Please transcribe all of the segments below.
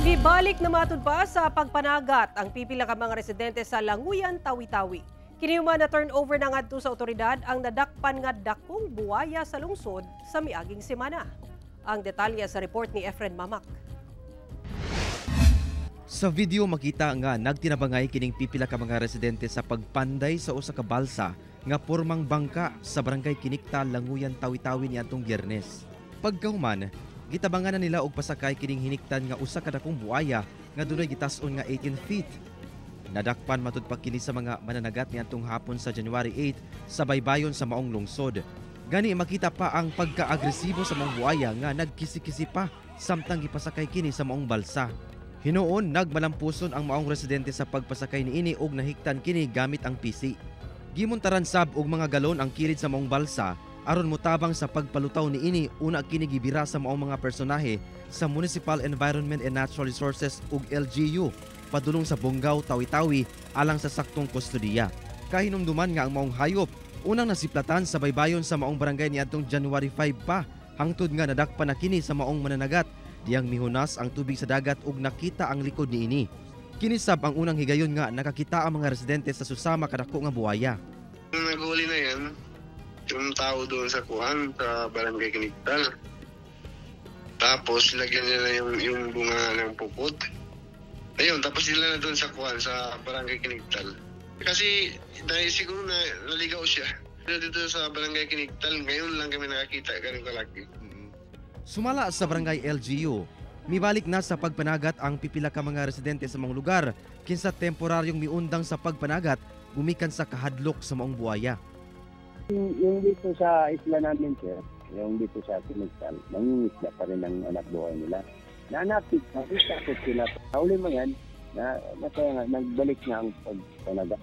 Mibalik na matud pa sa pagpanagat ang pipila ka mga residente sa Languyan, Tawi-Tawi. Kini human na turnover na ngadto sa otoridad ang nadakpan nga dakong buwaya sa lungsod sa miaging semana. Ang detalye sa report ni Efren Mamak. Sa video, makita nga nagtinabangay kining pipila ka mga residente sa pagpanday sa usa ka balsa nga pormang bangka sa Barangay Kiniktal, Languyan, Tawi-Tawi niadtong Biyernes. Pagkahuman, gitabangan na nila og pasakay kining hiniktan nga usa ka dakong buaya nga dunay gitas-on nga 18 feet. Nadakpan matud pa kini sa mga mananagat niadtong hapon sa January 8 sa baybayon sa maong lungsod. Gani makita pa ang pagka-agresibo sa maong buaya nga nagkisi-kisi pa samtang gipasakay kini sa maong balsa. Hinuon, nagmalampuson ang maong residente sa pagpasakay niini og nahiktan kini gamit ang PC. Gimuntaran sab og mga galon ang kilid sa maong balsa aron motabang sa pagpalutaw niini. Una kini gibira sa maong mga personahe sa Municipal Environment and Natural Resources ug LGU padulong sa Bongao, Tawi-Tawi alang sa saktong kustodiya. Kahinumduman nga ang maong hayop unang nasiplatan sa baybayon sa maong barangay niadtong January 5 pa, hangtod nga nadakpan na kini sa maong mananagat diyang mihunas ang tubig sa dagat ug nakita ang likod niini. Kini sab ang unang higayon nga nakakita ang mga residente sa susama kadako nga buwaya. Nung naghuli na yan, yung tao doon sa kuhan, sa Barangay Kiniktal. Tapos, lagyan nila yung bunga ng pukot. Ayun, tapos sila na doon sa kuhan, sa Barangay Kiniktal. Kasi, dahil siguro na naligaw siya. Dito sa Barangay Kiniktal, ngayon lang kami nakakita ganun kalaki. Sumala sa Barangay LGU, mibalik na sa pagpanagat ang pipila ka mga residente sa mga lugar kinsa temporaryong miundang sa pagpanagat gumikan sa kahadlok sa maong buaya. Yung dito sa isla namin, sir, yung dito sa Kiniktal, nangingisda pa rin ang anak buhay nila. Nanapit, nakita sila. Huli mo yan, na kaya nga, nagbalik na ang pagpanagat.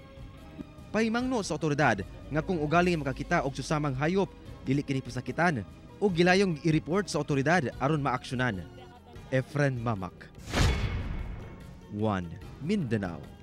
Pahimangno sa otoridad nga kung ugaling makakita og susamang hayop, dili kini pasakitan o gilayong i-report sa otoridad aron maaksyonan. Efren Mamak, 1 Mindanao.